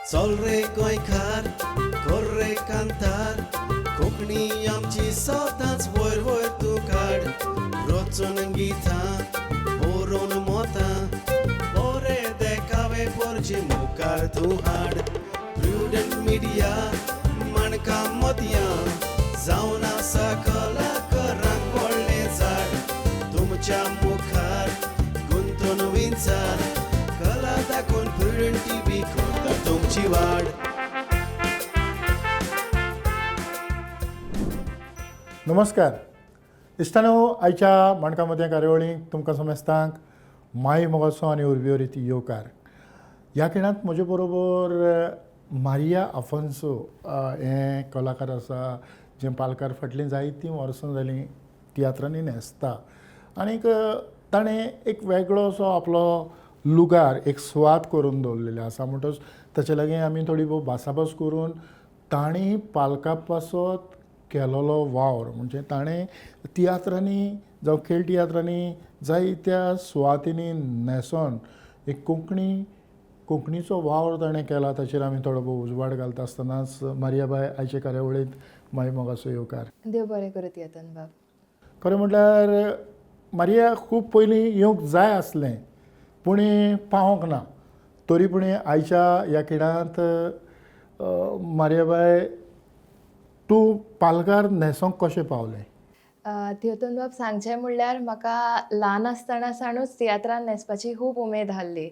चल रे गोंयकार, कर रे कांतार, कोंकणी आमची सदांच वयर वयर तूं काड. रचून गितां बरोवन मोतां, बरे देखावे पोरचे मुखार तूं हाड. प्रुडंट मिडिया माणकां मोतयां जावन आसा कलाकारांक व्हडलें झाड. तुमच्या मुखार गुंतून विंचार, कला दाखोवन प्रुडंट टीव्ही करता तुमची वाड. नमस्कार इश्टानो, आयच्या माणकां मदें कार्यावळीक तुमकां समेस्तांक माई मोगाचो आनी उर्बेवरीत रिती येवकार. ह्या खिणांत म्हजे बरोबर मारिया आफोन्सो हें कलाकार आसा, जें पालकार फाटलीं जायतीं वर्सां जालीं तियात्रांनी न्हेसता आनीक ताणें एक वेगळो असो आपलो लुगार एक सुवात करून दवरलेली आसा. म्हणटच ताचे लागीं आमी थोडी भोव भासाभास करून तांणी पालका पासत केलोलो वावर, म्हणजे ताणें तियात्रांनी जावं खेळ तियात्रांनी जायत्या सुवातींनी न्हेसोन एक कोंकणीचो वावर ताणें केला, ताचेर आमी थोडो भोव उजवाड घालता आसतनाच मारियाबाय आयचे कार्यावळींत माई मोगाचो येवकार. देव बरें करूं तियातन बाब. खरें म्हटल्यार मारिया खूब पयलीं येवंक जाय आसलें पूण पावोंक ना, तरी पूण आयच्या ह्या खिणांत मारियाबाय तूं पालकार न्हेसोंक कशें पावलें? तियोतन बाब, सांगचें म्हणल्यार म्हाका ल्हान आसतना सावनूच तियात्रान न्हेसपाची खूब उमेद आहली.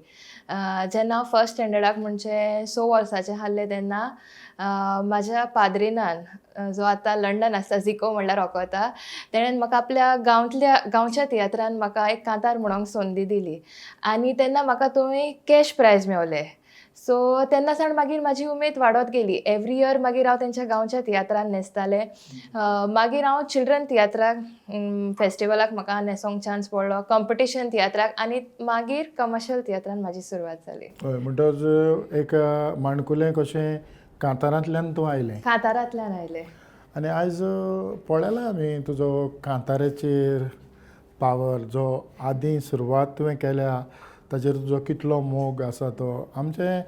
जेन्ना हांव फर्स्ट स्टँडर्डाक म्हणजे 6 वर्सांचें आहलें तेन्ना म्हाज्या पाद्रिनान, जो आतां लंडन आसता, झिको म्हणल्यार वखता, तेणेन म्हाका आपल्या गांवच्या तियात्रान म्हाका एक कांतार म्हणोंक संदी दिली आनी तेन्ना म्हाका थंय कॅश प्रायज मेवलें. सो तेन्ना सावन मागीर म्हाजी उमेद वाडत गेली. एवरी इयर मागीर हांव तेंच्या गांवच्या तियात्रान न्हेसतालें. मागीर हांव चिल्ड्रन तियात्राक फेस्टिवलाक म्हाका न्हेसोंक चान्स पडलो, कॉम्पिटिशन तियात्राक, आनी मागीर कमर्शियल तियात्रान म्हाजी सुरवात जाली. हय, म्हणटच एक माणकुलें कशें कांतारांतल्यान तूं आयलें. कांतारांतल्यान आयलें. आनी आयज पळयला आमी तुजो कांताराचेर पावर, जो आदीं सुरवात तुवें केल्या ताचेर तुजो कितलो मोग आसा तो आमचें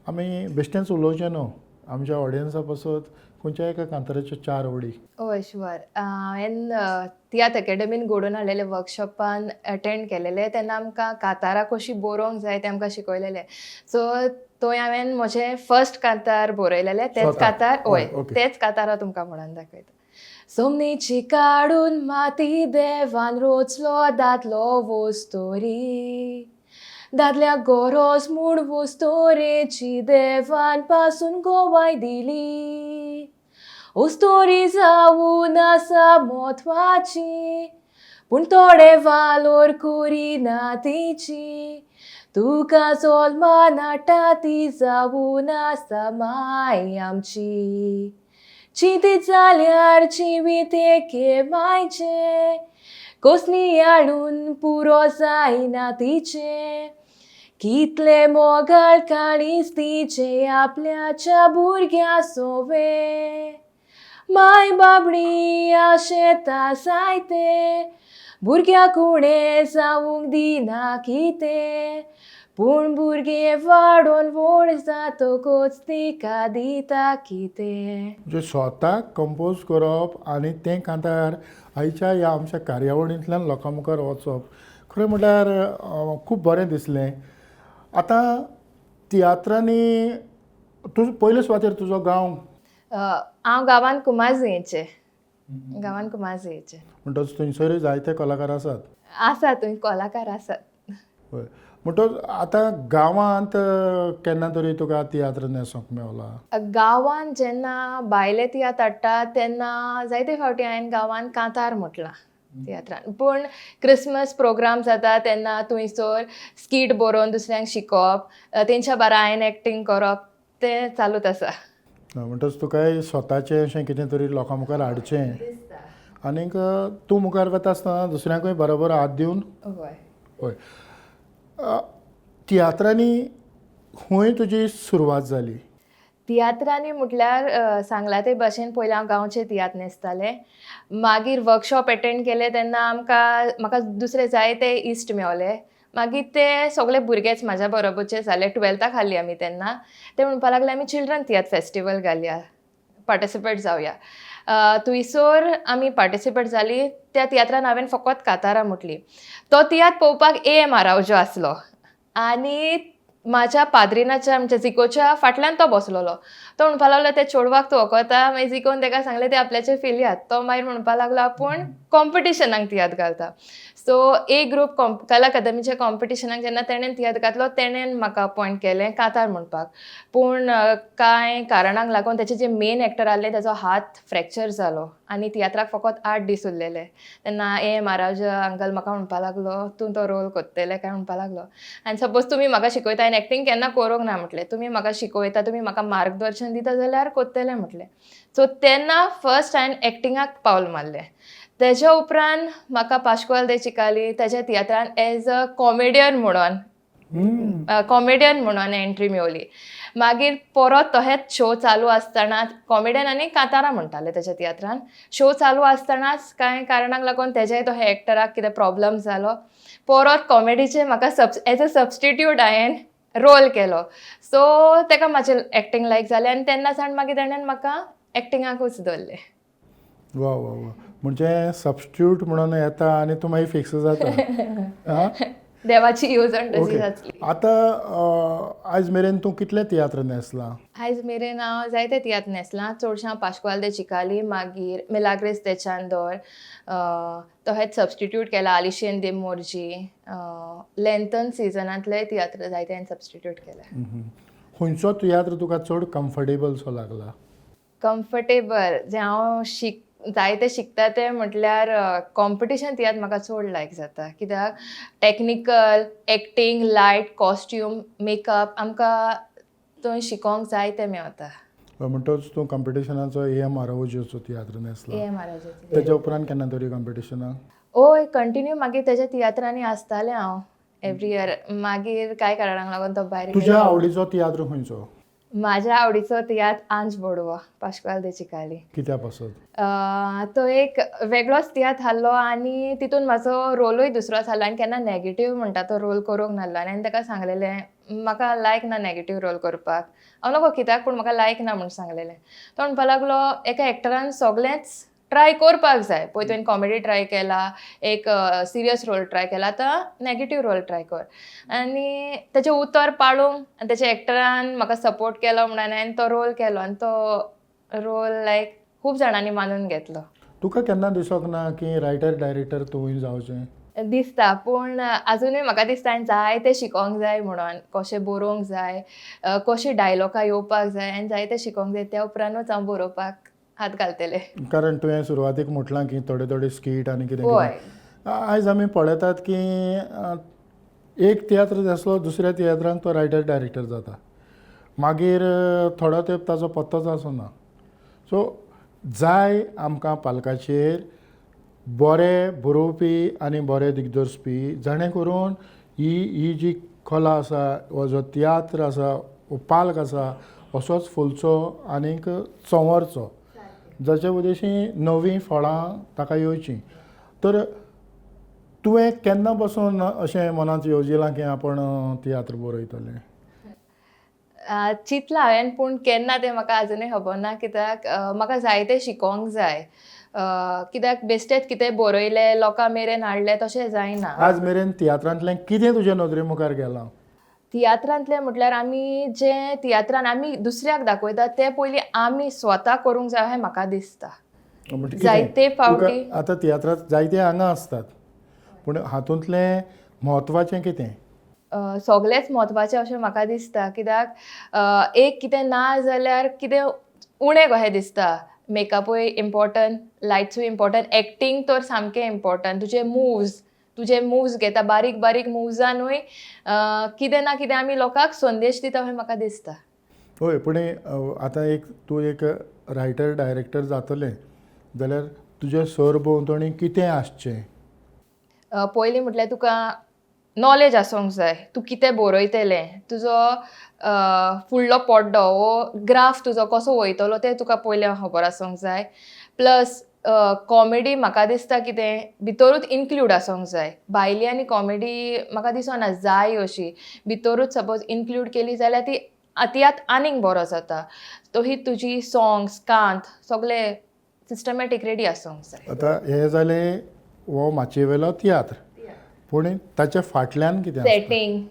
आमी बेश्टेंच उलोवचें न्हू, आमच्या ऑडियन्सा पासत खंयच्या एका कांताराच्यो 4 ओळी. हय शुअर. हांवें तियात्र एकेडमीन घडोवन हाडलेले वर्कशॉपान अटेंड केलेले तेन्ना आमकां कांतारां कशीं बरोवंक जाय तें आमकां शिकयलेलें. सो थंय हांवें म्हजें फर्स्ट कांतार बरयलेलें, तेंच कांतार, हय तेंच कांतार हांव तुमकां म्हणून दाखयता. सोमणीची काडून माती देवान रोचलो दादलो वस्तोरी, दादल्या गोरोज म्हूण वस्तोरेची देवान पासून गोवाय दिली. उस्तोरी जावन आसा म्हत्वाची, पूण थोडे वालोर करिना तिची. तुका जल्मा नाटा ती जावन आसा माय आमची. चिंतीत जाल्यार जिवीत एके मायचें, कसली हाडून पुरो जायना तिचें. कितलें मोगाळ काळीज तिचें आपल्याच्या भुरग्या सोवें. माय बाबडी आशेता जायते, भुरग्याक उणें जावंक दिना कितें. पूण भुरगें वाडोन व्हड जातकच तिका दिता कितें. म्हणजे स्वताक कंपोज करप आनी तें कांतार आयच्या ह्या आमच्या कार्यावळींतल्यान लोकां मुखार वचप, खरें म्हटल्यार खूब बरें दिसलें. आतां तियात्रांनी तुजो पयले सुवातेर तुजो गांव? हांव गांवान कुमारजुंयेचें. गांवान कुमारजुंयेचें. म्हणटच थंयसरूय जायते कलाकार आसात. आसा, थंय कलाकार आसात. हय, म्हणटच आतां गांवांत केन्ना तरी तुका तियात्र न्हेसोंक मेवला? गांवांत जेन्ना भायले तियात्र हाडटा तेन्ना जायते फावटी हांवें गांवांत कांतार म्हटलां तियात्रान. पूण क्रिसमस प्रोग्राम जाता तेन्ना थंयसर स्कीट बरोवन दुसऱ्यांक शिकोवप, तेंच्या बारा हांवें एक्टींग करप, तें चालूच आसा. म्हणटच तुकाय स्वताचें अशें कितें तरी लोकां मुखार हाडचें आनीक तूं मुखार वता आसतना दुसऱ्यांकूय बरोबर हात दिवन. हय. हय, तियात्रांनी खंय तुजी सुरवात जाली? तियात्रांनी म्हटल्यार सांगलां ते भाशेन पयलीं हांव गांवचे तियात्र न्हेसतालें. मागीर वर्कशॉप एटेंड केले तेन्ना आमकां म्हाका दुसरे जायते इश्ट मेवले. मागीर ते सगळे भुरगेच म्हाज्या बरोबरचे जाले, टुवेल्थाक आहली आमी तेन्ना. ते म्हणपा लागले आमी चिल्ड्रन तियात्र फेस्टिवल घालया, पार्टिसिपेट जावया. थंयसर आमी पार्टिसिपेट जाली. त्या तियात्रान हांवें फकत कातारां म्हटली. तो तियात्र पळोवपाक ए एम आरावजो आसलो आनी म्हाज्या पाद्रिनाच्या म्हणजे जिकोच्या फाटल्यान तो बसलेलो. तो म्हणपा लागलो त्या चेडवाक तूं वखता. मागीर जिकोन ताका सांगलें तें आपल्याचें फिलयात. तो मागीर म्हणपा लागलो आपूण कॉम्पिटिशनाक तियात्र घालता. सो ए ग्रूप कला अकादमीच्या कॉम्पिटिशनाक जेन्ना तेणेन तियात्र घातलो, तेणेन म्हाका अपॉयंट केलें कातार म्हणपाक. पूण कांय कारणांक लागून तेचे जे मेन एक्टर आहले तेजो हात फ्रॅक्चर जालो आनी तियात्राक फकत 8 दीस उरलेले. तेन्ना ए म्हाराज अंकल म्हाका म्हणपा लागलो तूं तो रोल कोत्तलें काय म्हणपा लागलो. आनी सपोज तुमी म्हाका शिकयता, हांवें एक्टींग केन्ना करूंक ना म्हटलें, तुमी म्हाका शिकयता, तुमी म्हाका मार्गदर्शन दिता जाल्यार कोत्तलें म्हटलें. सो तेन्ना फर्स्ट हांवें एक्टिंगाक पावल मारलें. तेज्या उपरांत म्हाका पाश्कुआल दे चिकाली तेज्या तियात्रान एज अ कॉमेडियन म्हणून कॉमेडियन म्हणून एंट्री मेवली. मागीर परत तहेच शो चालू आसतना कॉमेडियन आनी कांतारां म्हणटाले तेज्या तियात्रान. शो चालू आसतनाच कांय कारणाक लागून तेज्याय तो एक्टराक कितें प्रॉब्लम जालो. परत कॉमेडीचे म्हाका एज अ सबस्टिट्यूट हांवें रोल केलो. सो तेका म्हाजें एक्टींग लायक जालें आनी तेन्ना सावन मागीर तेणेन म्हाका एक्टिंगाकूच दवरलें. वा वा वा, म्हणजे सबस्टिट्यूट म्हणून येता आनी तूं मागीर फिक्स जाता. आं, देवाची येवजण तशी ओके. जातली. आतां आयज मेरेन तूं कितले तियात्र न्हेसला? आयज मेरेन हांव जायते तियात्र न्हेसलां. चडशें हांव पाश्कुआल दे चिकाली, मागीर मिलाग्रेस दे चांदोर, तहेच सबस्टिट्यूट केला आलिशेन दे मोरजी, लेंथन सिजनांतलेय तियात्र जायते हांवें सबस्टिट्यूट केले. खंयचो तियात्र तुका चड कम्फर्टेबल सो लागला? कम्फर्टेबल जें हांव जायते शिकता तें म्हटल्यार कॉम्पिटिशन तियात्र म्हाका चड लायक जाता, कित्याक technical, acting, light, costume, makeup आमकां थंय शिकोंक जायतें मेवता. म्हणटच तूं कॉम्पिटिशनाचो ए एम आरावजोचो तियात्र न्हेसला. A M Araujo. तेज्या उपरांत केन्ना तरी कॉम्पिटिशनाक? हय, कंटिन्यू मागीर तेज्या तियात्रांनी आसतालें हांव एवरी इयर. मागीर कांय कारणांक लागून तो भायर तुज्या गेलो. आवडीचो तियात्र खंयचो? म्हाज्या आवडीचो तियात्र आंज बोडवो, पाश्कुआल दे चिकाली. कित्या पासत? तो एक वेगळोच तियात्र आहलो आनी तितून म्हाजो रोलूय दुसरोच आहलो. हांवें केन्ना नॅगेटीव म्हणटा तो रोल करूंक नासलो आनी हांवें ताका सांगलेलें म्हाका लायक ना नॅगेटीव रोल करपाक, हांव नको कित्याक पूण म्हाका लायक ना म्हूण सांगलेलें. तो म्हणपा लागलो एका एक्टरान सगलेंच ट्राय करपाक जाय. पळय तुवें कॉमेडी ट्राय केला, एक सिरियस रोल ट्राय केला, आतां नॅगेटीव रोल ट्राय कर. आनी तेचें उतर पाळूंक आनी तेच्या एक्टरान म्हाका सपोर्ट केलो म्हणून हांवें तो रोल केलो आनी तो रोल लायक खूब जाणांनी मानून घेतलो. तुका केन्ना दिसोंक ना की रायटर डायरेक्टर तुवूय जावचें? दिसता, पूण आजुनूय म्हाका दिसता हांवें जायतें शिकोंक जाय म्हणून, कशें बरोवंक जाय, कशीं डायलॉगां येवपाक जाय आनी जायतें शिकोंक जाय, त्या उपरांतूच हांव बरोवपाक हात घालतलें. कारण तुवें सुरवातीक म्हटलां की थोडे थोडे स्कीट आनी कितें हय. कितें. आयज आमी पळयतात की एक तियात्र आसलो दुसऱ्या तियात्रांक तो रायटर डायरेक्टर जाता, मागीर थोडो तेंप ताचो पत्तोच आसना. सो जाय आमकां पालकाचेर बरे बरोवपी आनी बरे दिग्दर्शपी, जाणें करून ही ही जी कला आसा, हो जो तियात्र आसा, हो पाल्क आसा, असोच फुलचो आनीक चंवरचो, जाचे उद्देशी नवीं फळां ताका येवचीं. तर तुवें केन्ना पसून अशें मनांत येवजिलां की आपूण तियात्र बरयतलें? चिंतलां हांवें, पूण केन्ना तें म्हाका आजुनूय खबर ना, कित्याक म्हाका जायतें शिकोंक जाय. कित्याक बेश्टेंच कितें बरयलें लोकां मेरेन हाडलें तशें जायना. आज मेरेन तियात्रांतलें कितें तुज्या नदरे मुखार गेलां? तियात्रांतलें म्हटल्यार आमी जें तियात्रान आमी दुसऱ्याक दाखयतात तें पयलीं आमी स्वता करूंक जाय अशें म्हाका दिसता. म्हणजे जायते फावटी आतां तियात्रांत जायते आंगां आसतात, पूण हातूंतलें म्हत्वाचें कितें? सगलेंच म्हत्वाचें अशें म्हाका दिसता, कित्याक एक कितें ना जाल्यार कितें उणें कशें दिसता. मेकअपूय इम्पॉर्टंट, लायट्सूय इम्पॉर्टंट, एक्टींग तर सामकें इम्पॉर्टंट. तुजे मुव्स घेता, बारीक बारीक मुव्जानूय कितें ना कितें आमी लोकांक संदेश दिता अशें म्हाका दिसता. हय, पूण आतां एक तूं एक रायटर डायरेक्टर जातलें जाल्यार तुजे सरभोंवतणी कितें आसचें? पयलीं म्हटल्यार तुका नॉलेज आसूंक जाय, तूं कितें बरयतलें, तुजो फुडलो पड्डो वो ग्राफ तुजो कसो वयतलो तें तुका पयलें खबर आसूंक जाय. प्लस कॉमेडी म्हाका दिसता कितें भितरूच इन्क्लूड आसूंक जाय. भायली आनी कॉमेडी म्हाका दिसना जाय अशी. भितरूच सपोज इन्क्लूड केली जाल्यार ती तियात्र आनीक बरो जाता. तो ही तुजी सॉंग्स कांत सगळे सिस्टमॅटीक रेडी आसूंक जाय. आतां हें जालें हो माचये वयलो तियात्र, पूण ताच्या फाटल्यान कितें आसता? सेटींग,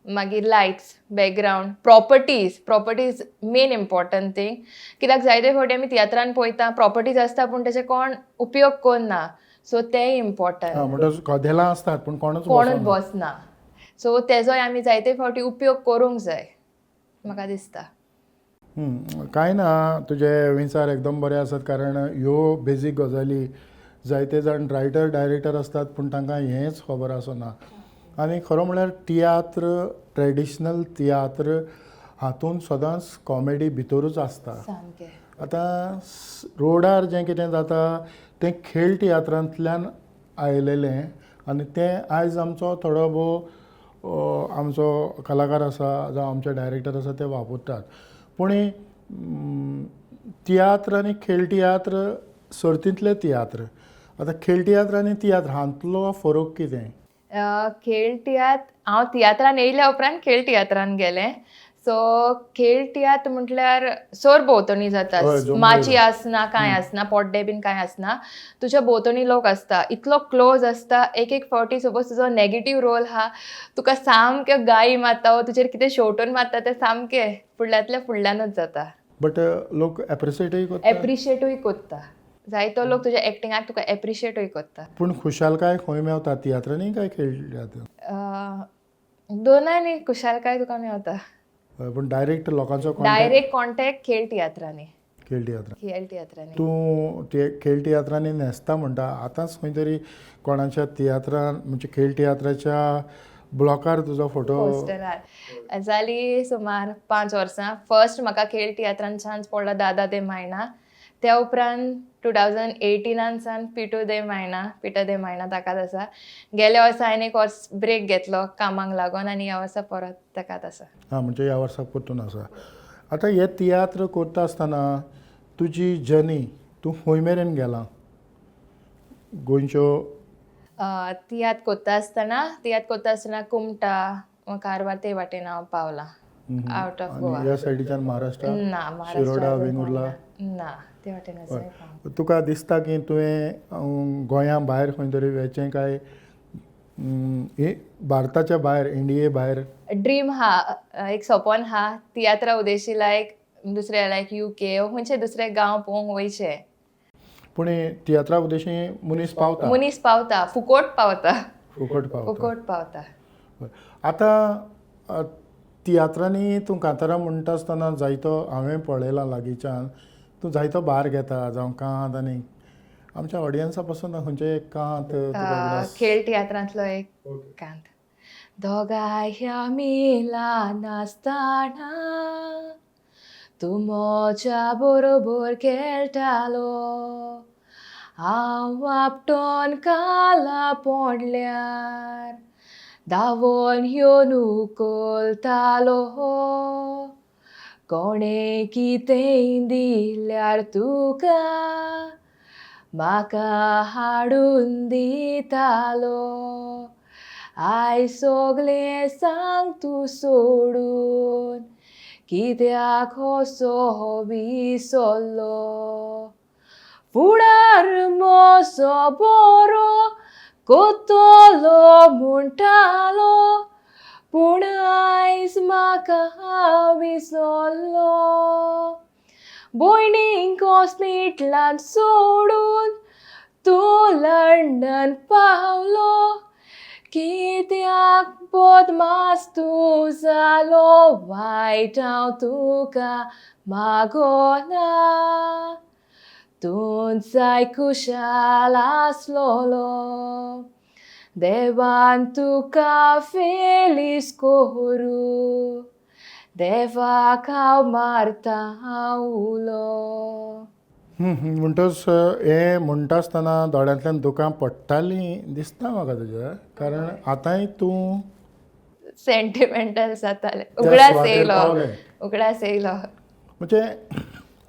मागीर lights, background, properties. Properties main important thing, कित्याक जायते फावटी आमी तियात्रान पळयता प्रॉपर्टीज आसता पूण तेचे कोण उपयोग करना, सो तेंय इम्पॉर्टंट. हां, म्हणटच कदेलां आसतात पूण कोणूच कोणूच बसना. बसना, सो तेजोय आमी जायते फावटी उपयोग करूंक जाय म्हाका दिसता. कांय ना, तुजे विचार एकदम बरे आसात, कारण ह्यो बेजीक गजाली जायते जाण रायटर डायरेक्टर आसतात पूण तांकां हेंच खबर आसना. आनी खरो म्हणल्यार तियात्र, ट्रेडिशनल तियात्र हातूंत सदांच कॉमेडी भितरूच आसता. सामकें. आतां रोडार जें कितें जाता तें खेळ तियात्रांतल्यान आयलेलें आनी तें आयज आमचो थोडो भोव आमचो कलाकार आसा जावं आमचे डायरेक्टर आसा ते वापरतात. पूण तियात्र आनी खेळ तियात्र सर्तींतले तियात्र, आतां खेळ तियात्र आनी तियात्र हांतलो फरक कितें? खेळ तियात्र, हांव तियात्रान येयल्या उपरांत खेळ तियात्रान गेलें. सो खेळ तियात्र म्हटल्यार सर भोंवतणी जाता. हय, जमून माची वयता. आसना, कांय आसना, पड्डे बीन कांय आसना, तुज्या भोंवतणी लोक आसता, इतलो क्लोज आसता. एक एक फावटी सपोज तुजो नेगेटीव रोल आहा, तुका सामक्यो गायी मारता वो तुजेर कितें शेवटून मारता, तें सामकें फुडल्यांतल्या फुडल्यानूच जाता. बट लोक एप्रिसिएटूय करता. एप्रिशिएटूय करता, जायतो लोक तुज्या एक्टिंगाक तुका एप्रिशिएटूय करता. पूण खुशालकाय खंय मेवता, तियात्रांनी काय खेळ तियात्रान? दोनांनी खुशालकाय तुका मेवता. हय, पूण डायरेक्ट लोकांचो कॉन्टेक्ट डायरेक्ट कॉन्टेक्ट खेळ तियात्रांनी. खेळ तियात्रां. खेळ तियात्रांनी. तूं ते खेळ तियात्रांनी न्हेसता म्हणटा, आतांच खंय तरी कोणाच्या तियात्रान म्हणजे खेळ तियात्राच्या ब्लॉकार तुजो फोटो पोस्टरार. जाली सुमार 5 वर्सां. फर्स्ट म्हाका खेळ तियात्रान चान्स पडलो दादा दे मायणा. त्या उपरांत 2018 सावन पिटू दे मायणा, पिटो दे मायणा ताकाच आसा. गेल्या वर्सा हांवें एक वर्स ब्रेक घेतलो कामाक लागून आनी ह्या वर्सा परत ताकाच आसा. हां, म्हणजे ह्या वर्साक परतून आसा. आतां हे तियात्र करता आसतना तुजी जर्नी तूं खंय मेरेन गेला गोंयच्यो? तियात्र करता आसतना कुमटा, कारवार ते वाटेन हांव पावलां, आवट ऑफ आनी गोवा. ह्या सायडीच्यान महाराष्ट्रा? ना, महाराष्ट्र शिरोडा, अजून वेंगुर्ला? पावना. ना, ते वाटेन अजून पावना. तुका दिसता की तुवें गोंया भायर खंय तरी वचचें काय हे भारताच्या भायर, इंडिये भायर? ड्रीम हा, एक सपन हा, तियात्रा उदेशी लायक दुसरे लायक UK खंयचे दुसरे गांव पळोवंक वयचे. पूण तियात्रा उदेशी मनीस पावता. मनीस पावता, फुकोट पावता. फुकट पावता. फुकोट पावता. आतां तियात्रांनी तूं कांतारां म्हणटा आसतना जायतो हांवें पळयलां लागींच्यान, तूं जायतो भार घेता, जावं कांत, आनी आमच्या ऑडियन्सा पसून खंयचे एक कांत तुका? खेळ तियात्रांतलो एक कांत. दोगांय आमी ल्हान आसतना तूं म्हज्या बरोबर खेळटालो, हांव आपटोन काला पोडल्यार धांवोन येवन उखलतालो, कोणें कितेंय दिल्यार तुका म्हाका हाडून दितालो, आयज सगळें सांग तूं सोडून कित्याक असो विसरलो, फुडार म्हजो बरो कोतलो म्हणटालो, पूण आयज म्हाका विसरलो, भयणीक हॉस्पिटलांत सोडून तूं लंडन पावलो, कित्याक बदमास तूं जालो, वायट हांव तुका मागोना, तूं जाय खुशाल आसलोलो, देवान तुका फेलीस करूं, देवाक हांव मारता उलो. म्हणटच हें म्हणटा आसतना दोळ्यांतल्यान दुकां पडटालीं दिसता म्हाका तुज्या, कारण आतांय तूं सेंटिमेंटल जातालें. त्या उगडास सुवातेर येयलो. पावलें. उगडास येयलो. म्हणजे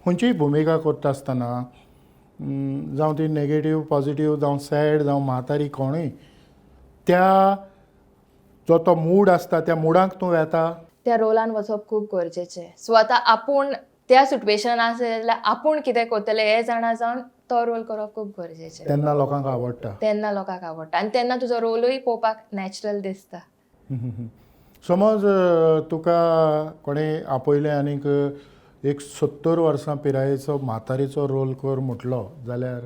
खंयचीय भुमिका करता आसतना जावं ती नेगेटीव पॉजिटीव जावं सॅड जावं म्हातारी कोणूय, त्या जो तो मूड आसता त्या मुडाक तूं वेता. त्या रोलान वचप खूब गरजेचें. स्वता आपूण त्या सिट्युएशन आसा जाल्यार आपूण कितें करतलें हें जाणा जावन तो रोल करप खूब गरजेचें. तेन्ना लोकांक आवडटा. तेन्ना लोकांक आवडटा आनी तेन्ना तुजो रोलूय पळोवपाक नॅचरल दिसता. समज तुका कोणें आपयलें आनीक एक 70 वर्सां पिरायेचो म्हातारेचो रोल कर म्हटलो जाल्यार?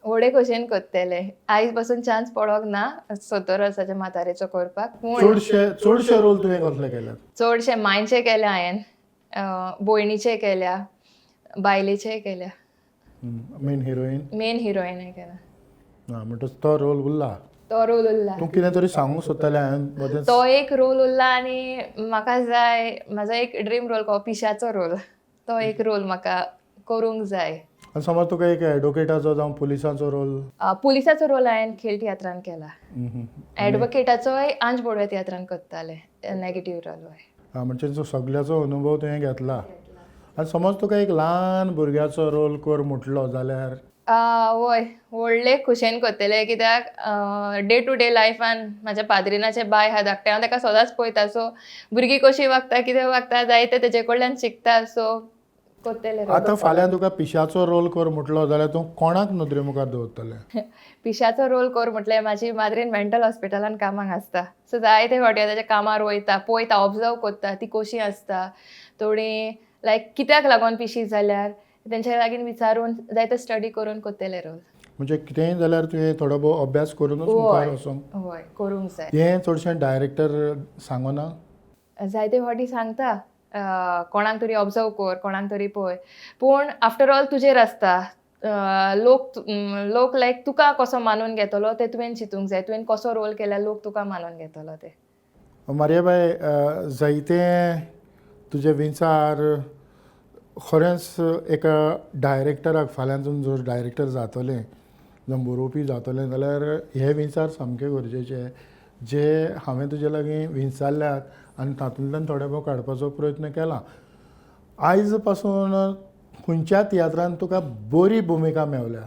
व्हडे खोशयेन करतले. आयज पासून चान्स पडोंक ना 70 वर्साच्या म्हातारेचो करपाक, पूण चडशे चडशे रोल तुवें कसले केल्यात? चडशे मांयचे केल्या हांवें, भयणीचे केल्या, बायलेचे केल्या. Main heroine? मेन हिरोईन केला. आं, म्हणटच तो रोल उरला. तो रोल उरला. तूं कितें तरी सांगूंक सोदतालें, हांवें मदेंच. तो एक रोल उरला आनी म्हाका जाय म्हाजो एक ड्रीम रोल को पिशाचो रोल, तो एक रोल म्हाका करूंक जाय. आनी समज तुका एक एडवोकेटाचो जावं पुलिसाचो रोल? पुलिसाचो रोल हांवें खेळ तियात्रान केला. एडवोकेटाचोय आंज बोडवे तियात्रान करताले नेगेटीव रोल. आं, म्हणजे जो सगल्याचो अनुभव तुवें घेतला. आनी समज तुका एक ल्हान भुरग्याचो रोल कर म्हटलो जाल्यार? वय, व्हडले खोशयेन करतले, कित्याक डे टू डे लायफान म्हाज्या पाद्रिनाचें बाय आहा धाकटें, हांव ताका सदांच पळयता. सो भुरगीं कशीं वागता, कितें वागता, जायते तेजे कडल्यान शिकता. सो करतले. आतां फाल्यां तुका पिशाचो रोल कर म्हटलो जाल्यार तूं कोणाक नदरे मुखार दवरतलें? पिशाचो रोल कर म्हटल्यार म्हाजी माद्रीन मेंटल हॉस्पिटलान कामाक आसता. सो जायते फावटी हांव ताच्या कामार वयता, पळयता, ऑब्जर्व करता ती कशी आसता, थोडी लायक कित्याक लागून पिशी जाल्यार तेंच्या लागीं विचारून जायते स्टडी करून करतले रोल. म्हणजे कितेंय जाल्यार तुवें थोडो भोव अभ्यास करुनूच मुखार वचोंक हय, करूंक जाय. हें चडशें डायरेक्टर सांगना? जायते फावटी सांगता, कोणाक तरी ऑब्जर्व कर, कोणाक तरी पळय, पूण आफ्टर ऑल तुजेर आसता. लोक लोक लायक तुका कसो मानून घेतलो तें तुवें चिंतूंक जाय. तुवें कसो रोल केल्यार लोक तुका मानून घेतलो तें. मारियाबाय, जायते तुजे विचार खरेंच एका डायरेक्टराक, फाल्यांसून जर डायरेक्टर जातलें जावं बरोवपी जातलें जाल्यार हे विचार सामके गरजेचे जे हांवें तुजे लागीं विचारल्यात आनी तातूंतल्यान थोडे भोव काडपाचो प्रयत्न केला. आयज पासून खंयच्या तियात्रान तुका बरी भुमिका मेवल्या?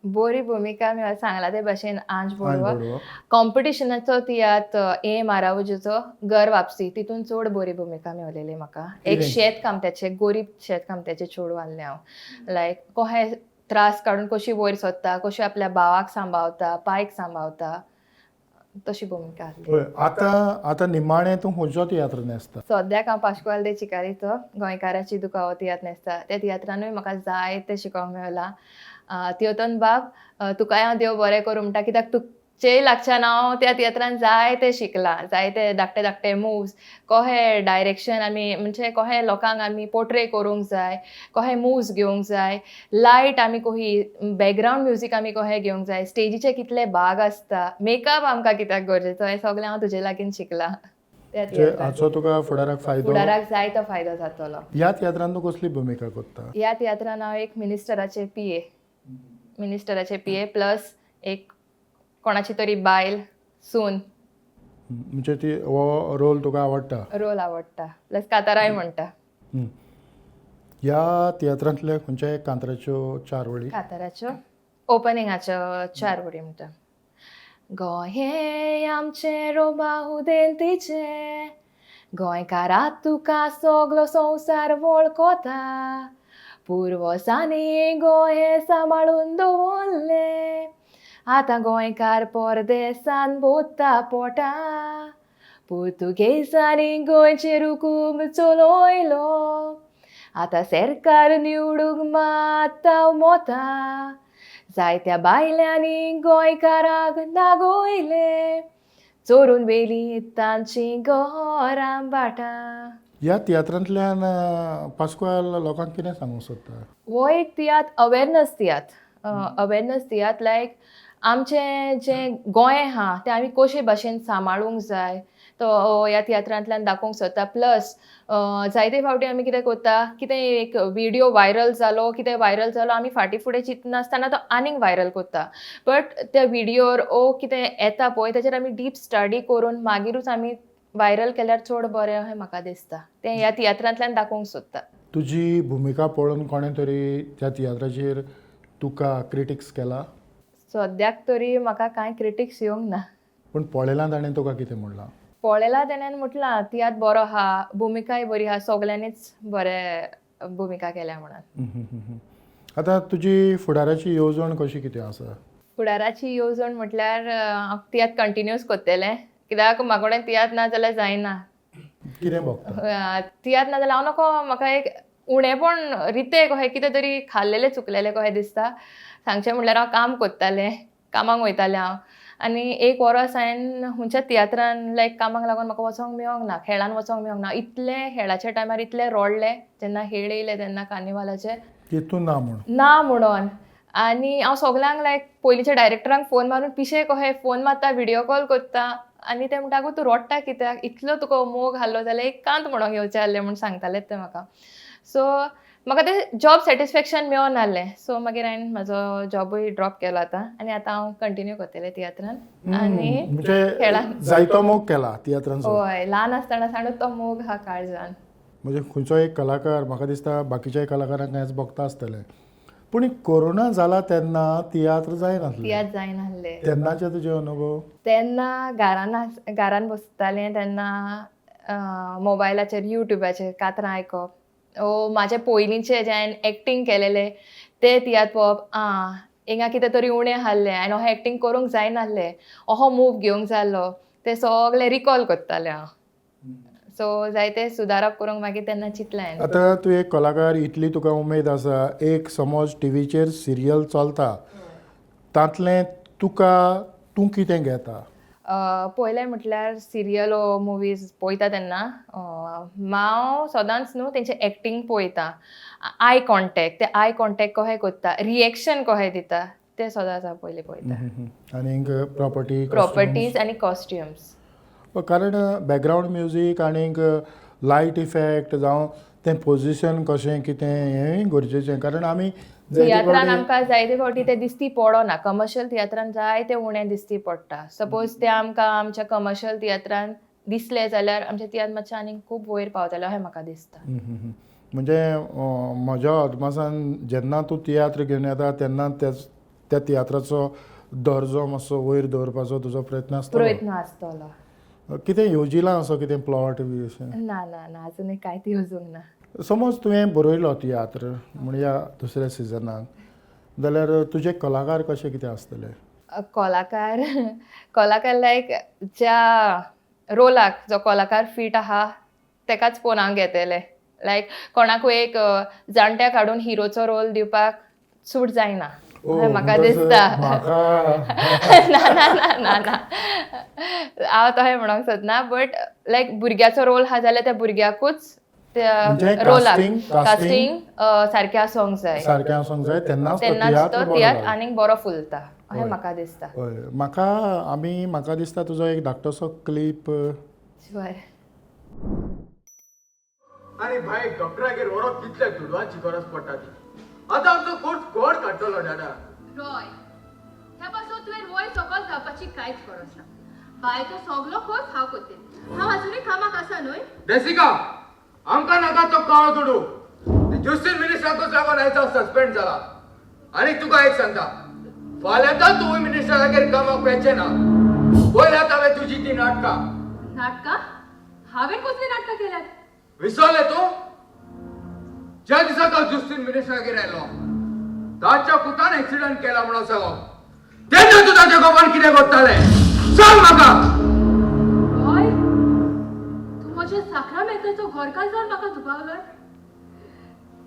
बरी भुमिका मेळ्ळ्या सांगला ते भाशेन आंज आंज बोडवो. बोडवो. कॉम्पिटिशनाचो तियात्र ए मारावजीचो घर वापसी, तितून चड बरी भुमिका मेवलेली म्हाका. एक कितें? शेत कामत्याचें, गोरीब शेत कामत्याचें चेडूं आहलें हांव. लायक कोहे त्रास काडून कशी वयर सरता, कशी आपल्या भावाक सांबाळता, पायक सांबाळता, तशी भुमिका आहली. हय, आतां आतां निमाणें तूं खंयचो तियात्र न्हेसता? सद्याक हांव पाश्कुआल दे चिकारीचो गोंयकाराची दुकां हो तियात्र न्हेसता. त्या तियात्रानूय म्हाका जायतें शिकोवंक मेवलां. तियोतन बाब, तुकाय हांव देव बरें करूं म्हणटा, कित्याक तुजेय लागच्यान हांव त्या तियात्रान जायतें शिकलां. जायते धाकटे धाकटे मुव्स, कशें डायरेक्शन आमी, म्हणजे कशें लोकांक आमी पोर्ट्रे करूंक जाय, कशें मुव्स घेवंक जाय, लायट आमी कशी, बॅकग्रावंड म्युजीक आमी कशें घेवंक जाय, स्टेजीचे कितले भाग आसता, मेकअप आमकां कित्याक गरजेचो, हें सगळें हांव तुजे लागीं शिकलां त्या जे तियात्रान. हाचो तुका फुडाराक फायदो? फुडाराक जायतो फायदो जातलो. ह्या तियात्रान तूं कसली भुमिका करता? ह्या तियात्रान हांव एक मिनिस्टराचे पी ए, मिनिस्टराचे पी ए प्लस एक कोणाची तरी बायल, सून. म्हणजे ती हो रोल तुका आवडटा? रोल आवडटा, प्लस काताराय म्हणटा. ह्या तियात्रांतल्या खंयच्याय कांतराच्यो चार वळी? काताराच्यो ओपनिंगाच्यो चार वळी म्हणटा. गोंय हें आमचें रोबा उदेंतीचें, गोंयकारा तुका सगलो संवसार वळखता, पुर्वजांनी गोंय हें सांबाळून दवरलें, आतां गोंयकार परदेसान भोंवता पोटा, पुर्तुगेजांनी गोंयचेर हुकूम चलयलो, आतां सरकार निवडूंक मात्ता मोता, जायत्या बायल्यांनी गोंयकाराक नागोयले, चोरून व्हेली तांचीं घरां भाटां. ह्या तियात्रांतल्यान पास्कुआल लोकांक कितें सांगूंक सोदता? हो एक तियात्र अवेरनस तियात्र, अवेरनस तियात्र, लायक आमचें जें गोंय आहा तें आमी कशे भाशेन सांबाळूंक जाय तो ह्या तियात्रांतल्यान दाखोवंक सोदता. प्लस जायते फावटी आमी कितें करता, कितें एक विडियो व्हायरल जालो, कितें व्हायरल जालो, आमी फाटीं फुडें चिंतनासतना तो आनीक व्हायरल करता. बट त्या विडियोर ओ कितें येता पळय तेजेर आमी डीप स्टडी करून मागीरूच आमी व्हायरल केल्यार चड बरें अशें म्हाका दिसता. तें ह्या तियात्रांतल्यान दाखोवंक सोदता. तुजी भुमिका पळोवन कोणें तरी त्या तियात्राचेर तुका क्रिटिक्स केला? सद्याक तरी म्हाका कांय क्रिटिक्स येवंक ना. पूण पळयलां ताणें तुका कितें म्हणलां? पळयला तेणेन म्हटलां तियात्र बरो आहा, भुमिकाय बरी आहा, सगल्यांनीच बरे भुमिका केल्या म्हणून. आतां तुजी फुडाराची येवजण कशी कितें आसा? फुडाराची येवजण म्हटल्यार हांव तियात्र कंटिन्यूस करतलें, कित्याक म्हाका कडेन तियात्र ना जाल्यार जायना. कितें भोगता? तियात्र ना जाल्यार हांव नको, म्हाका एक उणेपण रितें कशें कितें तरी खाल्लेलें चुकलेलें कशें दिसता. सांगचें म्हणल्यार हांव काम करतालें, कामाक वयतालें हांव, आनी एक वरस हांवें खंयच्या तियात्रान लायक कामाक लागून म्हाका वचोंक मेळोंक ना, खेळान वचोंक मेळोंक ना. इतलें खेळाच्या टायमार इतलें रडलें जेन्ना हेळ येयले तेन्ना कार्निवालाचे, की तूं ना म्हूण? ना म्हणून. आनी हांव सगल्यांक लायक पयलींच्या डायरेक्टरांक फोन मारून पिशें कशें फोन मारता, विडियो कॉल करता, आनी ते म्हणटा, आगो तूं रडटा कित्याक, इतलो तुका मोग आहलो जाल्यार एक कांत म्हणोंक येवचें आहलें म्हूण सांगतालें ते म्हाका. सो म्हाका तें जॉब सॅटिस्फॅक्शन मेळोन आहलें. सो मागीर हांवें म्हाजो जॉबूय ड्रॉप केलो आतां, आनी आतां हांव कंटिन्यू करतलें तियात्रान आनी म्हणजे खेळान. जायतो मोग केला तियात्रांचो. हय, ल्हान आसतना सावन तो मोग आहा काळजान. म्हणजे खंयचो एक कलाकार, म्हाका दिसता बाकीच्याय कलाकारांक हेंच भोगता आसतलें, पूण कोरोना जाला तेन्ना तियात्र जायनासले. तियात्र जायनासले. तेन्नाचे तुजे अनुभव? तेन्ना घरान बसतालें तेन्ना मोबायलाचेर युट्यूबाचेर कातरां आयकप, ओ म्हाजे पयलींचे जे हांवें एक्टींग केलेले ते तियात्र पळोवप, आं हिंगा कितें तरी उणें आहलें, हांवें अहें एक्टींग करूंक जायनासलें, अहो मूव घेवंक जाय आहलो, ते सगळे रिकॉल करतालें हांव. सो जायते सुदारप करूंक मागीर तेन्ना चिंतलें हांवें. आतां तूं एक कलाकार, इतली तुका उमेद आसा, एक समज टिवीचेर सिरियल चलता तातलें तुका तूं कितें घेता? पयलें म्हटल्यार सिरियल वो मुवीज पळयता तेन्ना हांव सदांच न्हू तेंचें एक्टींग पळयता, I contact, ते I contact कशें करता, रिएक्शन कशें दिता, ते सदांच हांव पयलीं पळयता. आनीक प्रॉपर्टी? प्रॉपर्टीज आनी कॉस्ट्युम्स. कारण बॅकग्रावंड म्युजीक आनीक लायट इफेक्ट जावं तें पोजिशन कशें कितें हेंय गरजेचें, कारण आमी जायते तियात्रान फावटी आमकां जायते फावटी ते दिसती पडना, कमर्शियल तियात्रान जायते उणें दिसती पडटा. सपोज ते आमकां आमच्या कमर्शियल तियात्रान दिसले जाल्यार आमचे तियात्र मातशे आनीक खूब वयर पावतले अशें म्हाका दिसता. म्हणजे म्हज्या अदमासान जेन्ना तूं तियात्र घेवन येता तेन्ना त्या तियात्राचो दर्जो मातसो वयर दवरपाचो तुजो प्रयत्न आसतलो. प्रयत्न आसतलो. कितें येवजिलां असो कितें प्लॉट बी अशें? ना ना ना, अजुनूय कांयच येवजूंक ना. समज तुवें बरयलो तियात्र म्हणया दुसऱ्या सिजनाक, जाल्यार तुजे कलाकार कशे कितें आसतले? कलाकार कलाकार लायक ज्या रोलाक जो कलाकार फीट आहा तेकाच पळोवन हांव घेतलें. लायक कोणाकूय एक जाणट्याक हाडून हिरोचो रोल दिवपाक सूट जायना अशें म्हाका दिसता. म्हाका ना ना ना ना ना, हांव तशें म्हणोंक सोदना, बट लायक भुरग्याचो रोल आहा जाल्यार त्या भुरग्याकूच त्या म्हणजे रोलाक casting- casting सारकें आसूंक जाय, सारकें आसूंक जाय, तेन्नाच तो तेन्नाच तियात्र तो बरो तियात्र जाता. आनीक बरो फुलता अशें म्हाका दिसता. हय, म्हाका दिसता तुजो एक धाकटोसो क्लीप. शुअर. आनी भाई डॉक्टरागेर व्हरोंक कितल्या दुडवांची गरज पडटा ती. आतां आमचो खर्च कोण काडटलो डाडा? रॉय, ह्या पासून तुवें वयर सकल जावपाची कांयच गरज ना. बायचो सगलो खर्च हांव करतलें. हांव आजुनूय कामाक आसा न्हय? डेसिका, आमकां नाका तो काळो दुडू. जुस्तीन मिनिस्टराकूच लागून आयज हांव सस्पेंड जाला. आनी तुका एक सांगता, फाल्यांतां तूं मिनिस्टरागेर कामाक वचचें ना. पयल्यात हांवें तुजी ती नाटकां. नाटकां? हांवें कसलीं नाटकां केल्यात? विसरलें तूं? ज्या दिसा तो जुस्तीन मिनिस्टरागेर आयलो, ताच्या पुतान एक्सिडंट केला म्हणून सांगो, तेन्ना तूं ताच्या गोपान कितें करतालें सांग म्हाका. रॉय, तूं म्हज्या साक्रामेंताचो घरकार जावन म्हाका दुबावलोय?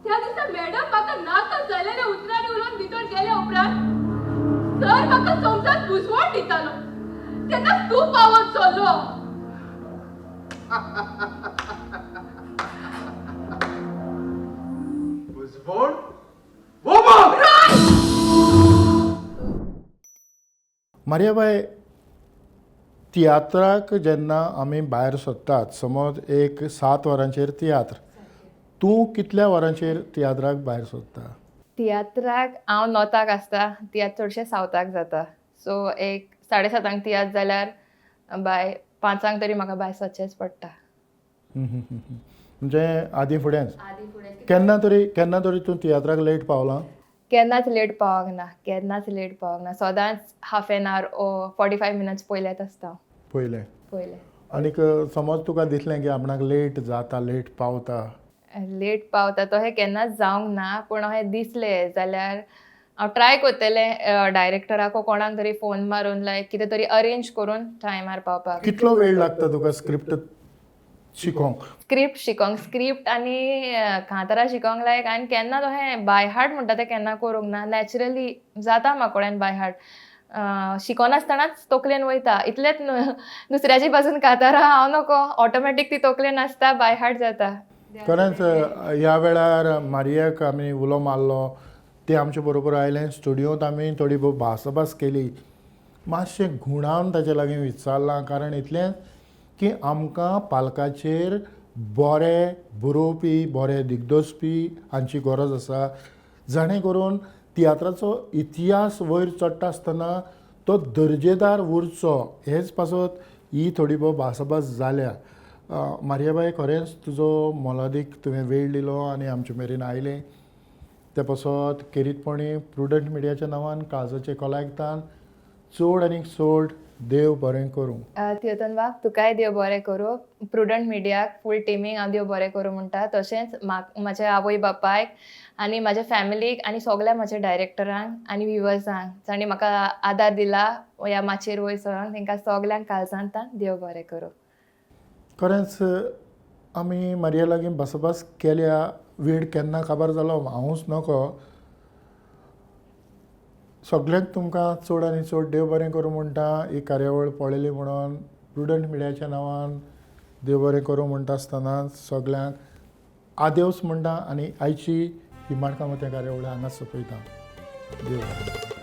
त्या दिसा मॅडम म्हाका नाका जाल्ल्या उतरांनी उलोवन भितर गेल्या उपरांत सर म्हाका समजान बुजवण दितालो, तेन्ना तूं पावत चल्लो. बुजवण? बोबो! मारियाबाय, तियात्राक जेन्ना आमी भायर सरतात, समज एक 7 वरांचेर तियात्र, तूं कितल्या वरांचेर तियात्राक भायर सरता? तियात्राक हांव 9 आसता, तियात्र चडशे 7 जाता. सो एक 7:30 तियात्र जाल्यार बाय 5 तरी म्हाका भायर सरचेंच पडटा. म्हणजे आदीं फुडेंच? आदीं फुडें. केन्ना तरी तूं तियात्राक लेट पावलां? केन्नाच लेट पावोंक ना, केन्नाच लेट पावोंक ना. सदांच half an our O 45 minutes पयलेंच आसता हांव. पयलें. पयलें. आनीक समज तुका दिसलें की आपणाक लेट जाता, लेट पावता? लेट पावता तशें केन्नाच जावंक ना, पूण अशें दिसलें जाल्यार हांव ट्राय करतलें डायरेक्टराक कोणाक तरी फोन मारून लायक कितें तरी अरेंज करून टायमार पावपाक. कितलो वेळ लागता तुका स्क्रिप्ट शिकोंक? स्क्रिप्ट शिकोंक, स्क्रिप्ट आनी कांतारां शिकोंक लायक हांवें केन्ना तशें बाय हार्ट म्हणटा तें केन्ना करूंक ना. नॅचरली जाता म्हाका कोड्यान बाय हार्ट, शिकोनासतनाच तकलेन वयता. इतलेंच न्हू, दुसऱ्याची पासून कांतारां हांव नको, ऑटोमॅटीक ती तकलेन आसता, बाय हार्ट जाता. खरेंच ह्या वेळार मारियाक आमी उलो मारलो, तें आमचे बरोबर आयलें स्टुडियोंत. आमी थोडी भोव भासाभास केली, मातशें घुणावन ताचे लागीं विचारलां, कारण इतलें की आमकां पालकाचेर बरे बरोवपी, बरे दिग्दर्शपी हांची गरज आसा, जाणें करून तियात्राचो इतिहास वयर चडटा आसतना तो दर्जेदार उरचो. हेच पासत ही थोडी भोव भासाभास जाल्या. मारियाबाय, खरेंच तुजो मोलादीक तुवें वेळ दिलो आनी आमचे मेरेन आयलें ते पासत खेरीतपणी प्रुडंट मिडियाच्या नांवान काळजाचे कोलायकतान चड आनीक चड देव बरें करूं. थियोतन बाब, तुकाय देव बरें करूं. प्रुडंट मिडियाक, फूल टिमीक हांव देव बरें करूं म्हणटा. तशेंच म्हाज्या आवय बापायक आनी म्हाज्या फॅमिलीक आनी सगल्या म्हाज्या डायरेक्टरांक आनी व्युवर्सांक जांणी म्हाका आदार दिला ह्या माचयेर वयर सरोंक, तांकां सगल्यांक काळजांत देव बरें करूं. खरेंच आमी मारिया लागीं भासाभास केल्या, वेळ केन्ना काबार जालो हांवूच नकळो. सगल्यांक तुमकां चड आनी चड देव बरें करूं म्हणटा. ही कार्यावळ पळयली म्हणून प्रुडंट मिडियाच्या नांवान देव बरें करूं म्हणटा आसतना सगल्यांक आदेवस म्हणटा आनी आयची ही माणकां मोतयां कार्यावळ हांगाच सोंपयता. देव बरें करूं.